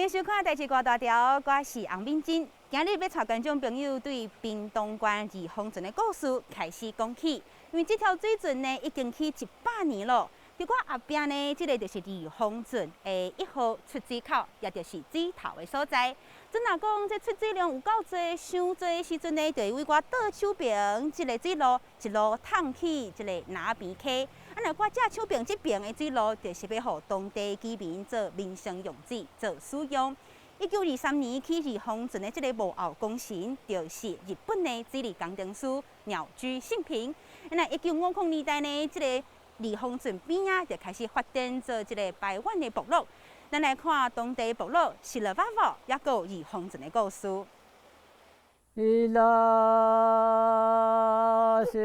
歡迎收看《台視歌大條》，我是洪敏珍。今日欲帶觀眾朋友對屏東縣二峰圳的故事開始講起，因為這條水圳呢已經起100年了。佇我後壁呢，這个就是二峰圳的1號出水口，也就是水頭的所在。準若講，這出水量有夠濟、傷濟的時陣呢，就會對我倒手爿這个水路一路淌去這个那邊溪。啊，若我正手爿這爿的水路，就是欲予當地居民做民生用水做使用。1923年起二峰圳的這个幕後功臣，就是日本的水利工程師鳥居信平。那1950年代呢，這个二峰圳邊仔就開始發展做這个排灣的部落。咱來看當地部落西勒瓦瓦，抑閣有二峰圳的故事。伊拉西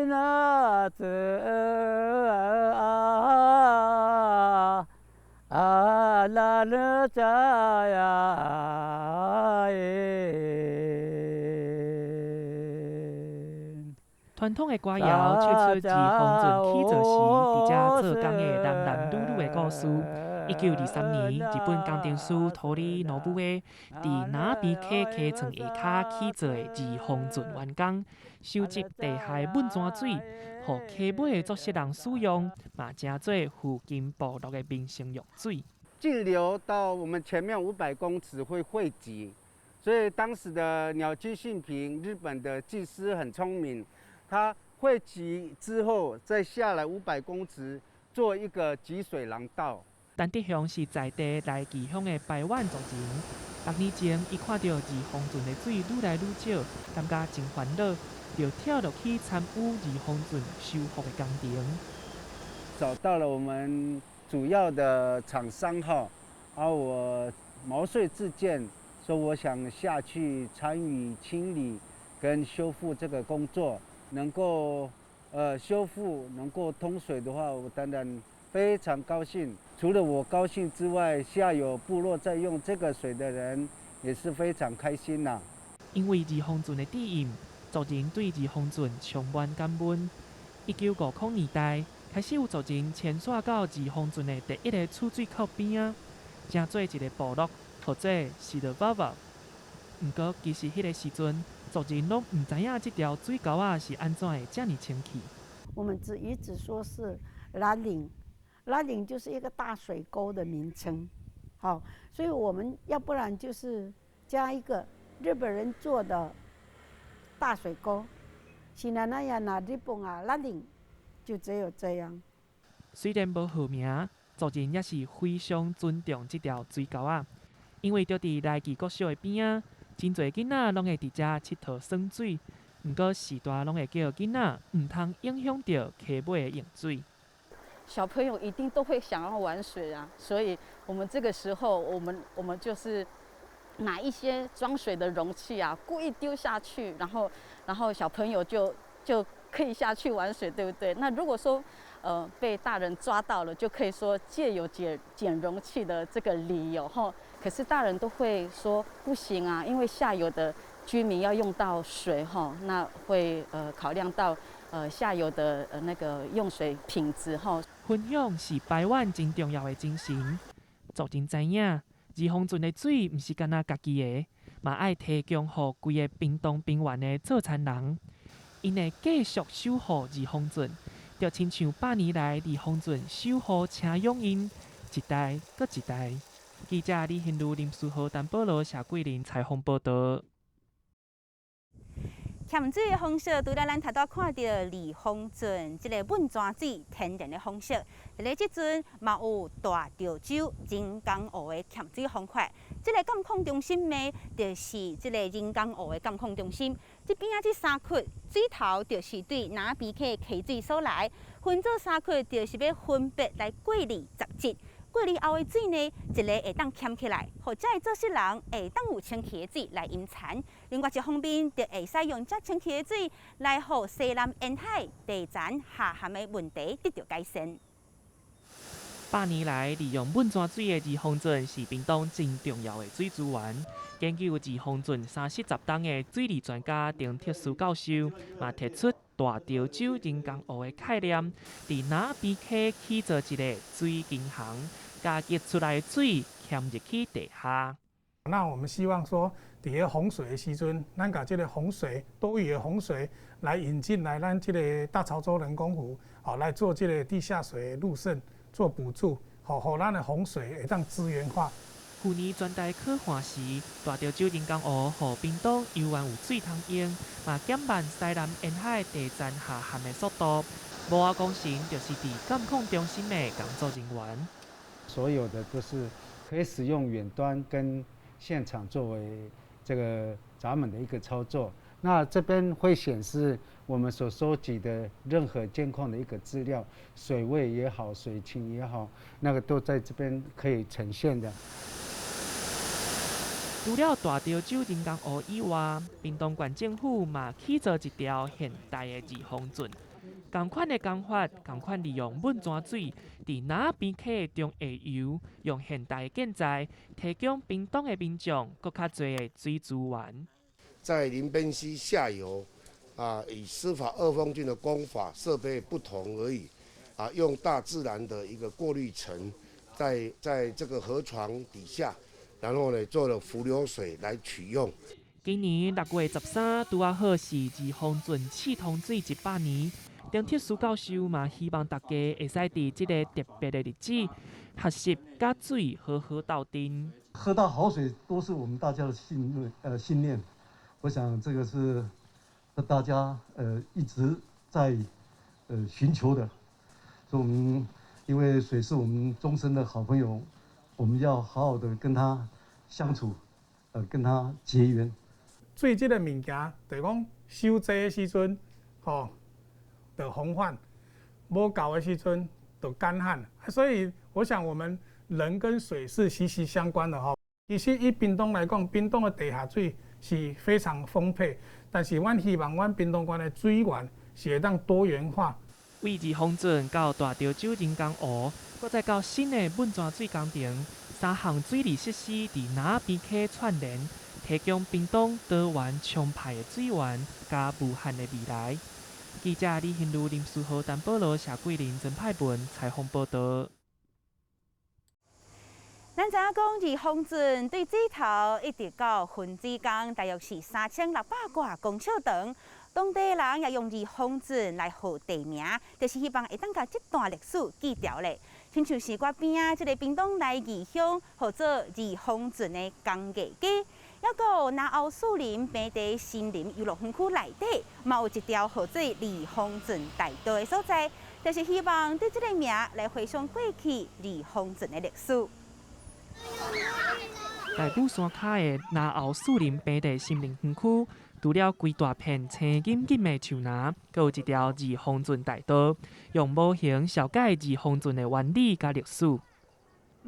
那子啊啊拉勒扎呀耶。傳統的歌謠唱出二峰圳起造時，佇遮做工的男男女女的故事。1923年，日本工程師土井信雄佇那邊溪溪床下跤起造的二峰圳完工，收集地下的汶泉水，予溪尾的作息人使用，嘛成做附近部落的民生用水。徑流到我們前面500公尺會匯集，所以當時的鳥居信平，日本的技師很聰明。它匯集之後，再下來500公尺，做一個集水廊道。陳德雄是在地來岐鄉的排灣族人。6年前，伊看著二峰圳的水愈來愈少，感覺真煩惱，就跳落去參與二峰圳修復的工程。找到了我們主要的廠商哈，啊，我毛遂自薦，說我想下去參與清理跟修復這個工作。能夠修復，能夠通水的話，我當然非常高興。除了我高興之外，下游部落在用這個水的人也是非常開心呐。因為二峰圳的底蘊，族人對二峰圳充滿感恩。1950年代開始有族人遷徙到二峰圳的第一个出水口邊仔，成做一个部落，號做西勒瓦瓦。毋過其實彼个時陣，族人攏毋知影這條水溝仔是按怎會遮爾清氣。我們只一直說是蘭嶺，蘭嶺就是一個大水溝的名稱，好，所以我們要不然就是加一個日本人做的大水溝，是那那樣那日本啊蘭嶺，就只有這樣。雖然無號名，族人也是非常尊重這條水溝仔，因為就佇來岐國小的邊仔，真濟囡仔攏會佇遮𨑨迌耍水，毋過序大攏會叫囡仔毋通影響著溪尾的用水。小朋友一定都會想要玩水啊，所以我們這個時候，我們就是拿一些裝水的容器啊，故意丟下去，然後小朋友就可以下去玩水，對不對？那如果說被大人抓到了，就可以說借由撿撿容器的這個理由吼。可是大人都會說不行啊，因為下游的居民要用到水吼，那會考量到下游的那個用水品質吼。分享是排灣真重要的精神。族人知影，二峰圳的水毋是干焦家己的，嘛愛提供予規個屏東平原的做田人。𪜶會繼續守護二峰圳，就親像百年來二峰圳守護車勇𪜶一代閣一代。記者李興如、林書豪、陳保羅、謝桂林採訪報導。鹹水的方式，除了咱頭拄看著二峰圳這个汶泉水天然的方式，佇咧這陣嘛有大潮州人工湖的鹹水方法。這个監控中心呢，就是這个人工湖的監控中心。這邊仔這三窟水頭就是對那邊溪溪水所來，分做三窟，就是欲分別來過濾雜質。過濾後的水呢，一个會當抾起來，予遮的做穡人會當有清氣的水來飲田。另外一方面，就會使用遮清氣的水來予西南沿海地層下陷的問題得著改善。百年來，利用汶泉水的二峰圳是屏東真重要的水資源。研究二峰圳30十冬的水利專家丁特殊教授嘛提出大潮州人工湖的概念，佇那邊溪起造一个水銀行，加結出來的水嵌入去地下。那我們希望說，佇个洪水的時陣，咱共這个洪水多餘的洪水來引進來，咱這个大潮州人工湖，好來做這个地下水入滲做補助，好，予咱的洪水會當資源化。去年全台洘旱時，大潮州人工湖予屏東猶原有水通用，嘛減慢西南沿海地層下陷的速度。幕後功臣就是佇監控中心的工作人員。所有的都是可以使用遠端跟現場作為這個閘門的一個操作。那這邊會顯示我們所收集的任何監控的一個資料，水位也好，水情也好，那個都在這邊可以呈現的。除了大潮州人工湖以外，屏東縣政府嘛起造一條現代的二峰圳。仝款的工法，仝款利用汶泉水，佇楠仔邊溪中下游，用現代的建材，提供屏東的民眾閣較濟的水資源。在林邊溪下游，啊，以濕法二峰圳的工法設備不同而已，啊，用大自然的一個過濾層，在這個河床底下，然後呢做了伏流水來取用。今年6月13，拄仔好是二峰圳試通水100年。陳鐵書教授嘛希望大家會使佇這个特別的日子，學習佮水好好鬥陣。喝到好水都是我們大家的信念。我想這個是大家一直在尋求的。所以我們因為水是我們終身的好朋友，我們要好好的跟他相處，跟他結緣。水這个物件，就是講收濟的時陣，吼，就洪泛；無夠的時陣就乾旱。所以我想，我們人跟水是息息相關的吼。其實以屏東來講，屏東的地下水是非常豐沛，但是阮希望阮屏東縣的水源是會當多元化。對二峰圳到大潮州人工湖，閣再到新的汶泉水工程，三項水利設施佇楠仔邊溪串聯，提供屏東多元充沛的水源，佮無限的未來。記者李興如、林書豪、陳保羅、謝桂林、曾派文採訪報導。咱知影講，二峰圳對這頭一直到分水江，大約是3600外公尺長。當地人也用二峰圳來號地名，就是希望會當共這段歷史記牢咧。親像是我邊仔這个屏東來義鄉，號做二峰圳的工藝街，猶閣有南澳樹林平地森林遊樂園區內底，嘛有一條號做二峰圳大道的所在，就是希望對這个名來回想過去二峰圳的歷史。大武山跤的南澳樹林平地森林園區，除了規大片青金金的樹林，閣有一條二峰圳大道，用模型紹介二峰圳的原理佮歷史。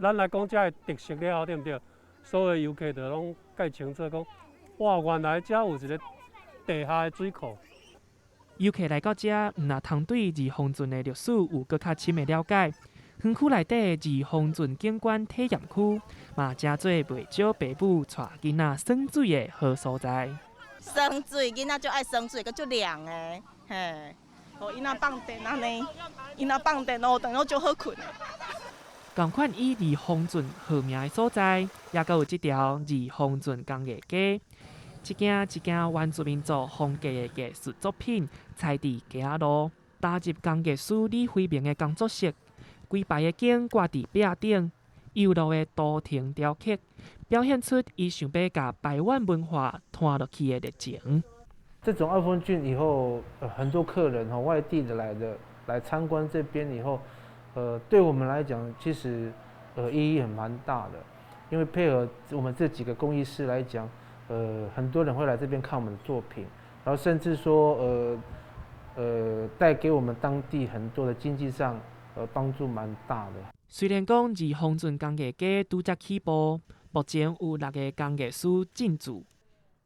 咱來講遮的特色了後，對毋對？所有遊客就攏蓋清楚講，哇，原來遮有一个地下的水庫。遊客來到遮，毋但通對二峰圳的歷史有閣較深的了解。園區內底的二峰圳景觀體驗區，嘛成做袂少爸母帶囡仔耍水的好所在。耍水，囡仔足愛耍水，閣足涼的，嘿。哦，𪜶若放電按呢，𪜶若放電哦，等攏足好睏的。仝款以二峰圳號名的所在，也閣有這條二峰圳工藝街，一件一件原住民族風格的藝術作品，踩佇街仔路，踏入工藝師李輝明的工作室。規排的景掛佇壁頂，幼路的圖騰雕刻，表現出伊想欲共排灣文化傳落去的熱情。這種二峰圳以後，很多客人哈，外地的來的來參觀這邊以後，對我們來講，其實意義很蠻大的，因為配合我們這幾個工藝師來講，很多人會來這邊看我們的作品，然後甚至說，帶給我們當地很多的經濟上。幫助蠻大的。雖然講二峰圳工藝街拄才起步，目前有六个工藝師進駐，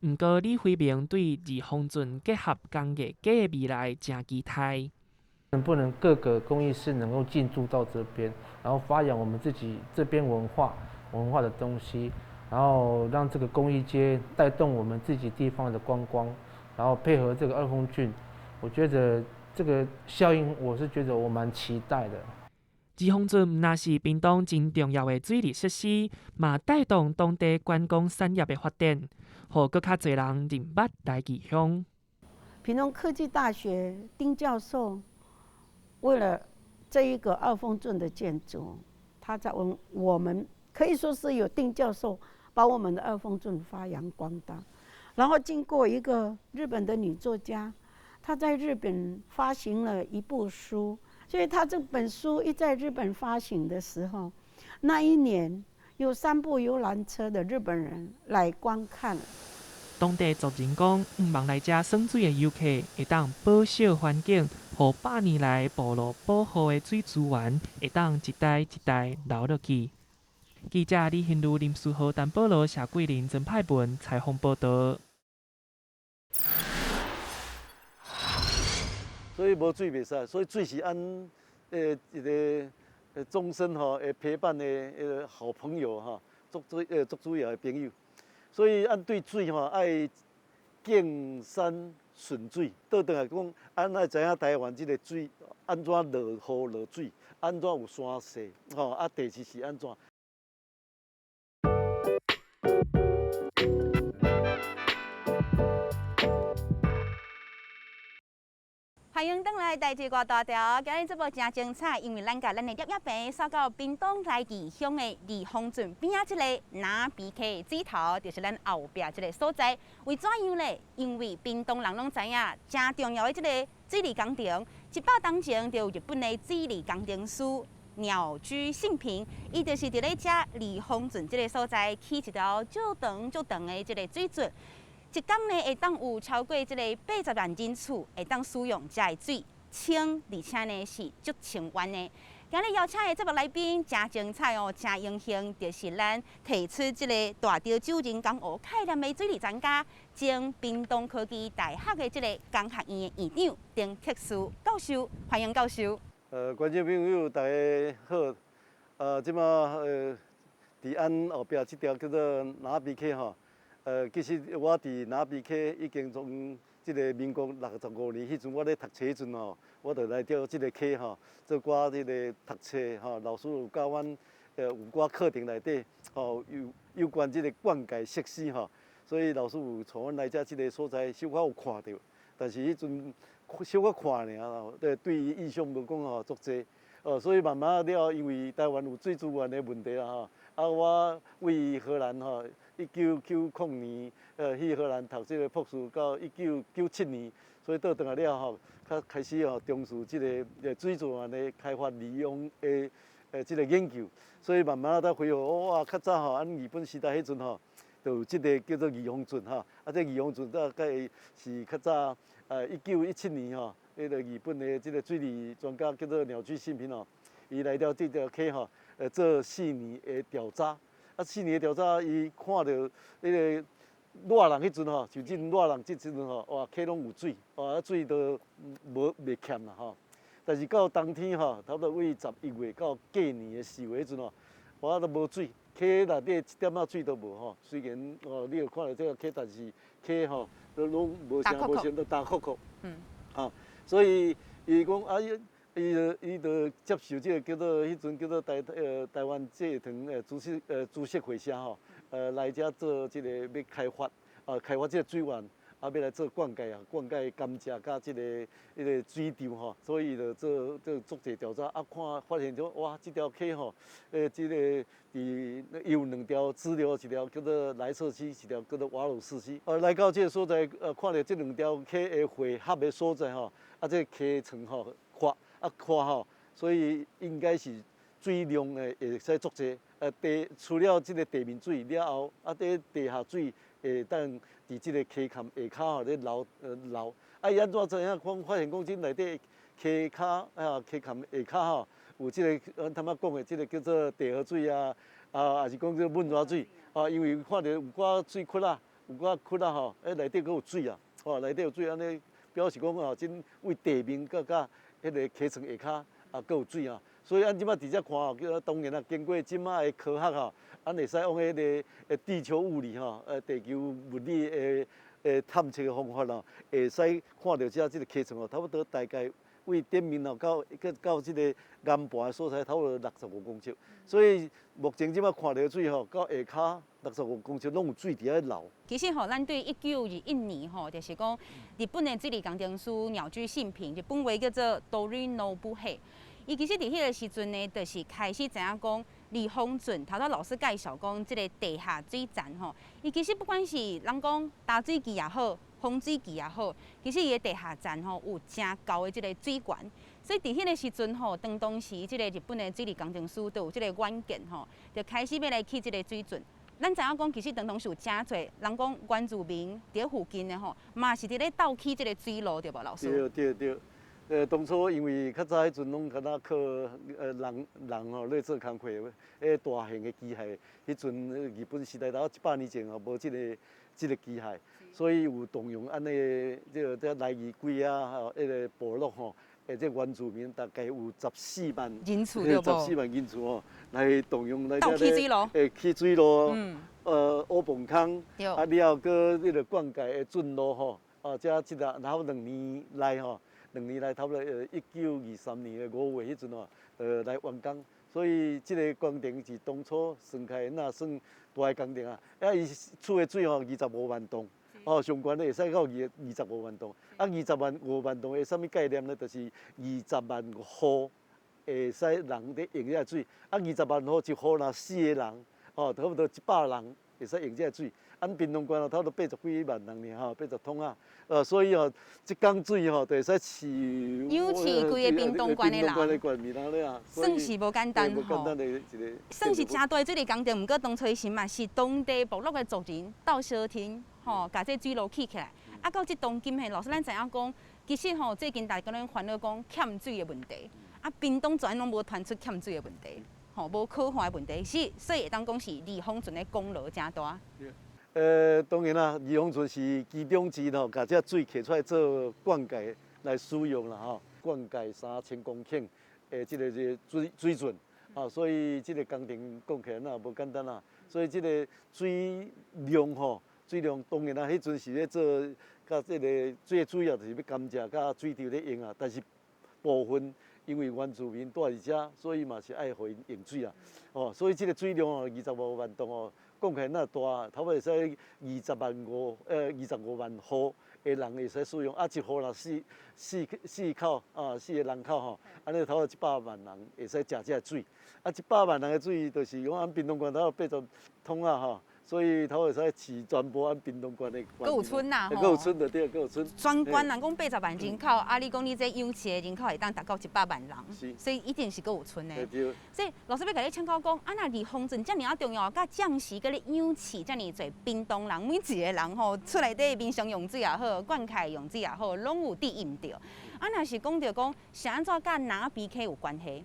毋過李輝明對二峰圳結合工藝街的未來誠期待。能不能各個工藝師能夠進駐到這邊，然後發揚我們自己這邊文化的東西，然後讓這個工藝街帶動我們自己地方的觀光，然後配合這個二峰圳，我覺得這個效應，我是覺得我蠻期待的。二峰圳毋但是屏東真重要的水利設施，嘛帶動當地觀光產業的發展，予閣較濟人認捌來義鄉。屏東科技大學丁教授為了這一個二峰圳的建築，他在問我們，可以說是有丁教授把我們的二峰圳發揚光大。然後經過一個日本的女作家，她在日本發行了一部書，所以她這本書一在日本發行的時候，那一年有三部遊覽車的日本人來觀看。當地族人講，向望來遮耍水的遊客會當保守環境，予百年來部落保護的水資源會當一代一代留落去。記者李興如、林書豪、陳保羅、謝桂林、曾派文採訪報導。所以無水袂使，所以水是按一個終身吼會陪伴的一個好朋友哈，足主要的朋友。所以，按對水吼愛敬山順水，倒轉來講，按愛知影台灣這個水按怎落雨落水，按怎有山勢吼，啊地勢是按怎。歡迎轉來代誌外大條，今日節目真精彩，因為咱共咱的攝影棚煞到屏東來義鄉的二峰圳邊仔這个那埤溪水頭，就是咱後壁這个所在。為怎樣咧？因為屏東人攏知影，真重要的這个水利工程，100冬前就有日本的水利工程師鳥居信平，伊就是佇咧遮二峰圳這个所在起一條足長足長的這个水圳。一工呢，會當有超過這个80萬人次會當使用這个水，清而且呢是足清源的。今日邀請的節目來賓真精彩哦，真榮幸，就是咱提出這个大稻帚人工湖概念的水利專家，前屏東科技大學的這个工學院的院長丁克書教授，歡迎教授。觀眾朋友大家好，這馬佇俺後壁這條叫做那埤溪吼。其實我佇那埤溪已經從這個民國65年彼陣，我咧讀冊彼陣吼，我就來到這個溪吼，做寡這個讀冊吼，老師有教阮有寡課程內底吼，有關這個灌溉設施吼，所以老師有帶阮來遮這個所在，小可有看著，但是彼陣小可看爾，對伊印象無講吼足濟，所以慢慢了後，因為台灣有水資源的問題啦吼，啊，我為荷蘭吼。1990年，去荷蘭讀這個博士，到1997年，所以倒轉來了後，較開始吼重視這個水資源的開發利用的這個研究，所以慢慢仔恢復，哇，較早吼，按日本時代彼陣吼，就有這個叫做二峰圳吼，啊，這二峰圳大概是較早，1917年吼，彼個日本的這個水利專家叫做鳥居信平吼，伊來到這條溪吼，做4年的調查。啊，4年調查，伊看著彼個熱人彼陣吼，就這熱人這陣吼，哇，溪攏有水，哇，水都無袂欠啦吼。但是到冬天吼，差不多為11月到過年的4月彼陣吼，哇，都無水，溪內底一點仔水都無吼。雖然哦，你有看著這個溪，但是溪吼都攏無啥無啥，都焦涸涸。嗯。啊，所以伊講啊，伊就接受這個叫做彼陣叫做台灣蔗糖株式會社吼，來遮做這個欲開發，啊開發這個水源，啊欲來做灌溉啊，灌溉甘蔗佮這個彼個水池吼，所以就做足濟調查，啊看發現說哇，這條溪吼，這個佇有兩條支流，一條叫做萊瑟溪，一條叫做瓦魯斯溪。來到這個所在，看著這兩條溪的匯合的所在吼，啊這個溪床吼闊。啊寬吼，所以應該是水量會使足濟。地除了這個地面水了後，啊，佇地下水會當佇這個溪坎下跤吼咧流流。啊，伊按怎知影？講發現講這內底溪跤啊，溪坎下跤吼有這個阮頭仔講的這個叫做地河水啊，啊，抑是講這個汶熱水啊，因為看著有寡水窟仔，有寡窟仔吼，彼內底閣有水啊，吼內底有水，按呢表示講吼，這為地面閣佮。彼个溪床下跤啊，閣有水啊，所以按這擺佇遮看吼，叫當然啊，經過這擺的科學吼，按會使往彼个地球物理吼，地球物理的探測的方法吼，會使看著遮這个溪床吼，差不多大概為頂面哦到去到這個岩盤的所在，差不多六十五公尺。所以目前這擺看著水吼，到下跤六十五公尺攏有水佇遐流。其實吼，咱對1921年吼，就是講日本的水利工程師鳥居信平，日本話叫做鳥居信平。伊其實佇彼個時陣呢，就是開始知影講二峰圳，頭拄老師介紹講這個地下水層吼，伊其實不管是人講打水機也好，風水機也好，其實伊的地下層吼有誠高的這個水源，所以佇彼個時陣吼，當時這個日本的水利工程師就有這個遠見吼，就開始欲來起這個水圳。咱知影講，其實當當時有誠濟人講原住民佇附近的吼，嘛是佇咧鬥起這個水路，對無老師？對對對。當初因為較早彼陣攏敢若靠人人吼咧做工課，彼大型的機械，彼陣日本時代頭100年前吼無這個機械，所以有動用按呢這個來自幾仔吼，彼個部落吼，這原住民大概有十四萬人次對無？ 14萬人次吼，來動用來鬥起水路，起水路，挖崩坑，啊了後閣彼個灌溉的圳路吼，啊，這這個然後兩年內吼。兩年內差不多1923年的5月彼陣吼，來完工，所以這個工程是當初算起來若算大的工程啊。啊，伊儲的水吼25萬噸，哦，上懸的會使到25萬噸。啊，25萬噸的啥物概念呢？就是二十萬戶會使人佇用這個水。啊，二十萬戶一戶若四個人，哦，差不多100人會使用這個水。按屏東縣啊，差不多80幾萬人爾吼，80通啊，所以哦，這缸水吼，就會使飼養飼規个屏東縣的人，算是無簡單吼，算是誠大的水利工程。毋過當初時嘛是當地部落的族人鬥相挺吼，共這水路起起來。啊，到這當今嘿，老師咱知影講，其實吼最近大家攏煩惱講欠水的問題，啊，屏東全攏無傳出欠水的問題，吼，無渴旱的問題，是所以會當講是二峰圳的功勞誠大。當然啦，二峰圳是其中之一吼，共這水提出來做灌溉來使用啦吼，灌溉3000公頃的這個水圳，啊，所以這個工程講起來若無簡單啦。所以這個水量吼，水量當然啦，彼陣是咧做，佮這個最主要就是欲甘蔗佮水稻咧用啊，但是部分因為原住民住佇遮，所以嘛是愛予𪜶用水啊，哦，所以這個水量哦，25萬噸哦。講起來若大，差不多會使25萬戶的人會使使用，啊，一戶若四口啊，四個人口吼，按呢差不多100萬人會使食這個水，啊，100萬人的水就是講按屏東縣差不多80通啊吼。所以頭會使飼全部按屏東縣的。閣有賰啦，閣有賰就對，閣有賰。全縣人講80萬人口，啊，你講你這養飼的人口會當達到100萬人，所以一定是閣有賰的。所以老師欲共你請教講，啊，若二峰圳遮爾仔重要，佮將時佮咧養飼遮爾濟屏東人，每一個人吼厝內底民生用水也好，灌溉用水也好，攏有佇用著。啊，若是講著講是按怎佮那比溪有關係？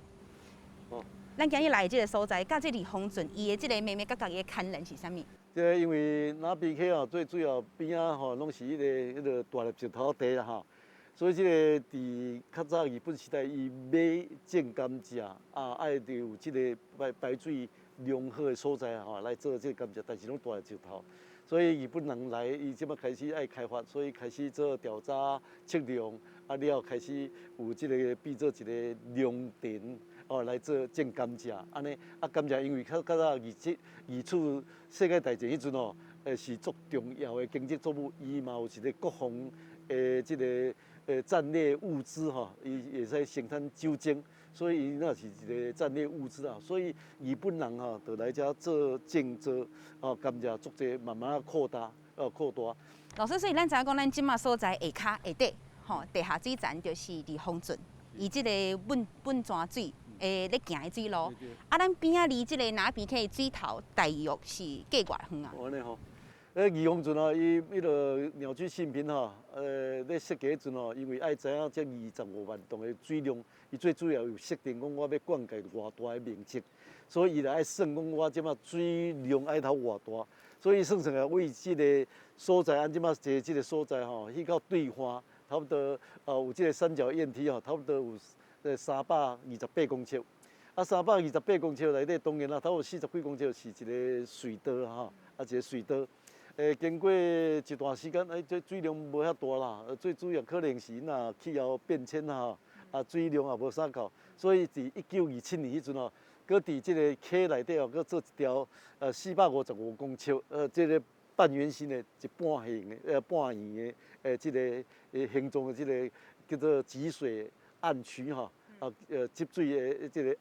哦。咱今日來的這個所在，佮這二峰圳伊的這個眉眉角角伊的牽連是啥物？這因為那比溪哦，最主要邊仔吼攏是彼個大粒石頭地啦吼，所以這個佇較早日本時代，伊欲種甘蔗啊，愛著有這個排水良好的所在吼來做這個甘蔗，但是攏大粒石頭，所以日本人來，伊這擺開始愛開發，所以開始做調查測量，啊了後開始有這個變做一個農田。哦，來做種甘蔗，按呢啊甘蔗因為較早二次世界大戰彼陣哦，是足重要的經濟作物，伊嘛有一個國防的這個戰略物資吼，伊會使生產酒精，所以伊那是一個戰略物資啊。所以日本人吼，就來遮做種植哦甘蔗，足濟慢慢擴大，擴大。老師，所以咱知影講，咱這馬所在下跤下底吼，地下水層就是二峰圳，伊這個噴泉水。咧行的水路，啊，咱邊仔離這個那比溪水頭大約是隔偌遠啊？按呢吼，二峰圳哦，伊彼个鳥居信平吼，咧設計彼陣吼，因為愛知影這25萬噸的水量，伊最主要有設定講我欲灌溉偌大的面積，所以伊就愛算講我這馬水量愛頭偌大，所以算算來為這個所在，按這馬坐這個所在吼，去到對岸，差不多有這個三角堰堤吼，差不多有328公尺，啊，328公尺內底當然啦，差不多40幾公尺是一個隧道吼，啊，一個隧道。經過一段時間，這水量無遐大啦。最主要可能是那氣候變遷哈，啊，水量也無啥夠，所以佇1927年彼陣吼，閣佇這个溪內底哦，閣做一條455公尺，這个半圓形的一半形的半圓的這个形狀的這个叫做集水暗渠吼，啊集水的這个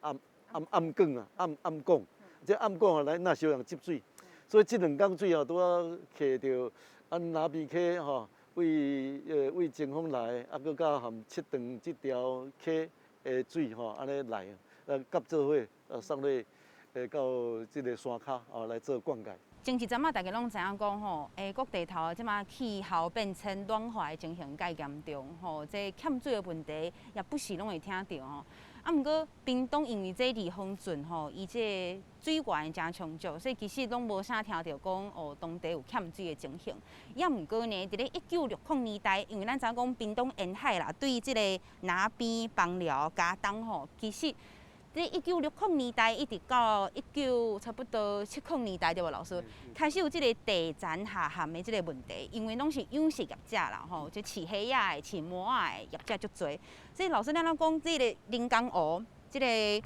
暗管啊暗管，這暗管啊來納小人集水，所以這兩工水哦拄仔揢著按那邊溪吼，為前方來，啊，閣佮含七長這條溪的水吼，按呢來，夾做伙送落到這个山跤哦來做灌溉。前一陣仔，大家攏知影講吼，各地頭這馬氣候變遷暖化的情形蓋嚴重吼，這欠水的問題也不時攏會聽著吼。啊，毋過屏東因為這二峰圳吼，伊這水源誠充足，所以其實攏無啥聽著講哦，當地有欠水的情形。也毋過呢，佇咧1960年代，因為咱知影講屏東沿海啦，對這個那邊、枋寮、佳冬吼，其實佇1960年代一直到一九差不多70年代對無老師？開始有這個地層下陷的這個問題，因為攏是養殖業者啦吼，就飼蝦仔的、飼貘仔的業者足濟。所以老師，咱咧講這个人工湖，這个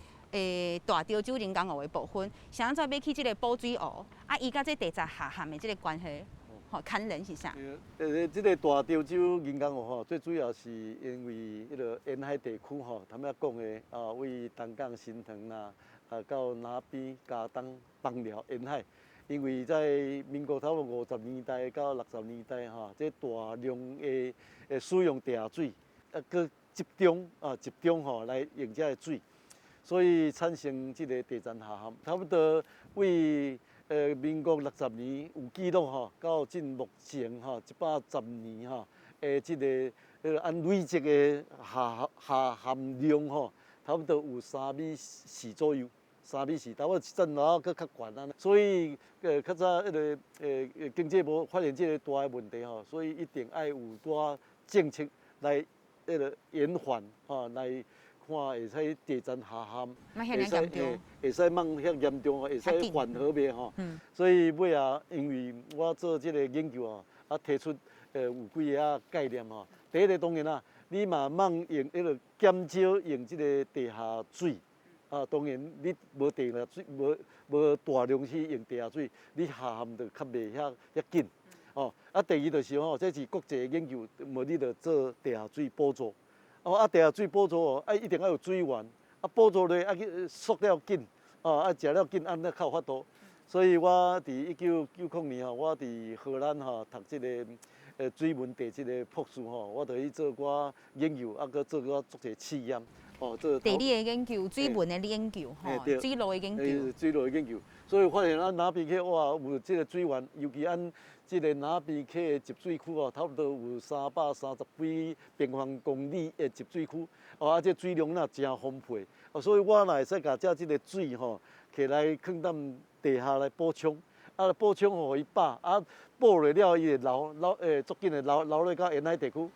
大潮州人工湖的部分，是按怎欲去這个補水湖？啊，伊佮這地層下陷的這个關係，吼，牽連是啥？這个大潮州人工湖吼，最主要是因為彼个沿海地區吼，頭仔講的啊，為東港、新塘啦，啊到那邊、佳冬、枋寮沿海，因為在民國差不多50年代到60年代吼，這大量的使用地下水，啊，閣集中吼來用這个水，所以產生這个地層下陷，差不多為民國60年有記錄吼，到進目前吼110年吼，這个按累積的下陷量吼，差不多有3米4左右，3米4，差不多一層樓閣較懸啊。所以較早彼个經濟部發現這个大的問題吼，所以一定愛有大政策來彼个延緩吼來。看會使地層下陷，會使會使莫遐嚴重，會使緩和袂吼。所以尾仔，因為我做這个研究吼，啊提出有幾个概念吼。第一个當然啦，你嘛莫用彼个減少用這个地下水，啊，當然你無地下水，無大量去用地下水，你下陷就較袂遐緊。哦，啊，第二就是吼，這是國際研究，無你著做地下水補助。哦，啊，地下水補助哦，啊，一定愛有水源，啊，補助咧，愛去縮了緊，哦，啊，食了緊，按呢較有法度。所以我佇1990年吼，我佇荷蘭吼讀這个水文地質的博士吼，我就去做寡研究，啊，閣做寡足濟試驗，哦，做地理的研究、水文的研究，吼，水路的研究。水路的研究，所以發現咱那邊溪哇，有這个水源，尤其按這个那邊溪的集水區哦，差不多有330幾平方公里的集水區，哦，啊，這水量若誠豐沛，哦，所以我若會使共這個水吼，摕來囥踮地下來補充，啊，補充予伊飽，啊，補落了伊會流流，足緊會流流落到沿海地區，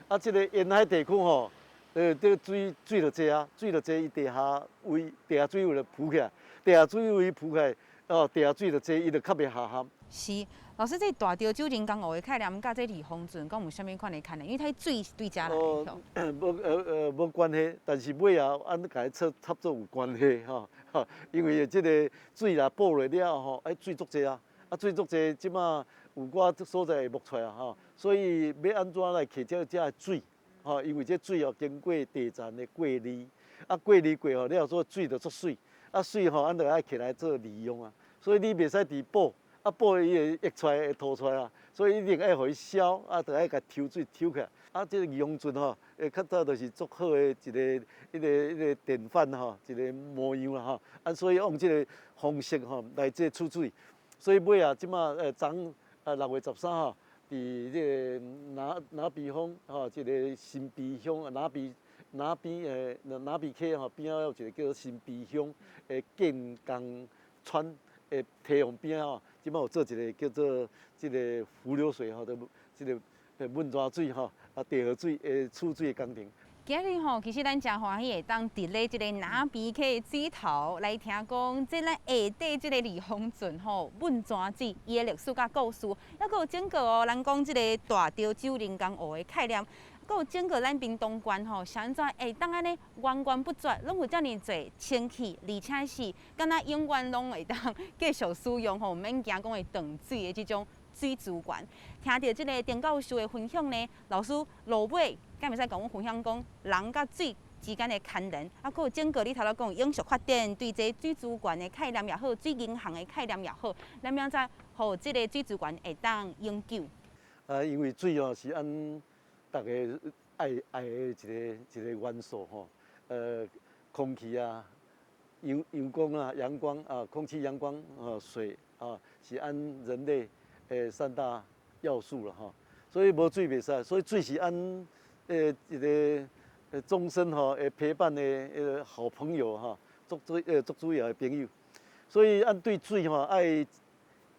啊，這个沿海地區吼，這个水水就濟啊，水就濟，伊地下位地下水位就浮起來，地下水位浮起來，哦，地下水就濟，伊就較袂下陷。是，老師，這大潮州人工湖的概念，佮這二峰圳，敢有啥物款的牽連？因為它水是對遮來的。哦，無關係，但是尾仔按共伊插做有關係吼，因為這个水若補落了吼，哎，水足濟啊，啊，水足濟，這馬有寡所在會冒出來啊，吼，所以欲按怎來摕這這水，吼，因為這水哦經過地層的過濾，啊，過濾過後了，所以水就足媠，啊，媠吼，咱就愛摕來做利用啊，所以你袂使佇補。啊，補伊會溢出來，會吐出來啊，所以一定愛予伊消，啊，就愛共抽水抽起來。啊，這个二峰圳吼，較早就是足好的一個典範吼，一个模樣啦吼。啊，所以用這个方式吼來這儲水。所以尾仔這馬昨6月13號，佇這个那邊鄉吼，這个新埤鄉那邊溪吼邊仔有一个叫做新埤鄉的建工村的堤防邊仔吼。這馬有做一个叫做這个伏流水吼，就這个汶泉水吼，啊地下水的儲水的工程。今日吼，其實咱誠歡喜會當佇咧這个那邊溪的水頭來聽講，這咱下底這个二峰圳吼，汶泉水伊的歷史佮故事，猶閣有整個哦，咱講這个大潮州人工湖的概念。閣閣有整個咱屏東縣吼，是按怎會當按呢源源不絕，攏有遮爾濟清氣，而且是敢若永遠攏會當繼續使用吼，毋免驚講會斷水的這種水資源。聽著這个丁教授的分享呢，老師落尾敢會使共阮分享講人佮水之間的牽連，啊，閣有整個你頭拄講永續發展對這水資源的概念也好，水銀行的概念也好，咱欲按怎予這个水資源會當永久？啊，因為水哦是按逐家愛愛的一个一个元素吼，空氣啊，陽陽光啊，陽光啊，空氣、陽光啊，水啊，是按人類的三大要素啦吼。所以無水袂使，所以水是按一个終身吼會陪伴的一個好朋友哈，足主要的朋友。所以按對水吼愛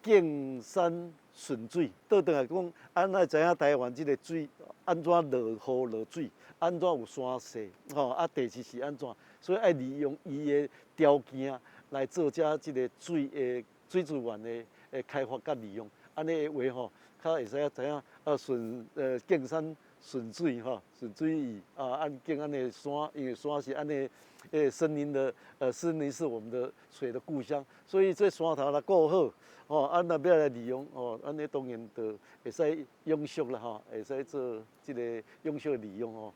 敬山順水，倒轉來講，按愛知影台灣這个水按怎落雨落水，按怎有山勢，吼啊地勢是按怎，所以愛利用伊的條件來做遮這个水的水資源的的開發佮利用，按呢的話吼，較會使知影啊順敬山順水吼，順水意啊，按敬按呢山，因為山是按呢森林的森林是我們的水的故鄉，所以這山頭若顧好，吼，按若欲來利用，吼，按呢當然就會使永續啦，吼，會使做這個永續的利用吼。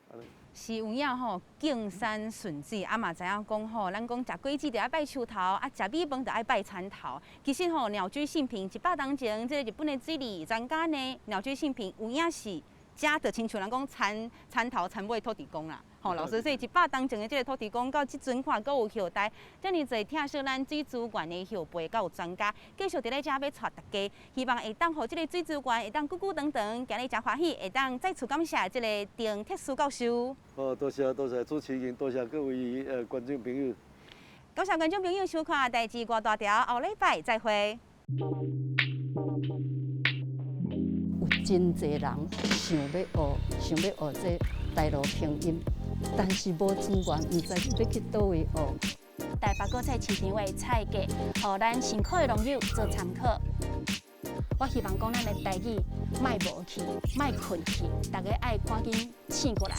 是有影吼，敬山順水，啊嘛知影講吼，咱講食果子就愛拜樹頭，啊食米飯就愛拜田頭。其實吼，鳥居信平100冬前，這个日本的水利專家呢，鳥居信平有影是食就親像人講田田頭田尾土地公啦。吼，老師，所以100冬前的這个土地公，到這陣看閣有後代，遮爾濟疼惜咱水資源的後輩，閣有專家，繼續佇咧遮欲帶大家，希望會當予這个水資源會當久久長長，今日誠歡喜，會當再次感謝這个丁鐵樹教授。好，多謝多謝主持人，多謝各位觀眾朋友。感謝觀眾朋友收看《代誌外大條》，後禮拜再會。有真濟人想欲學，想欲學這台羅拼音，但是無資源，毋知欲去佗位學。台北果菜市場的菜價，予咱辛苦的農友做參考。我希望講咱的台語莫無去，莫困去，大家愛趕緊醒過來。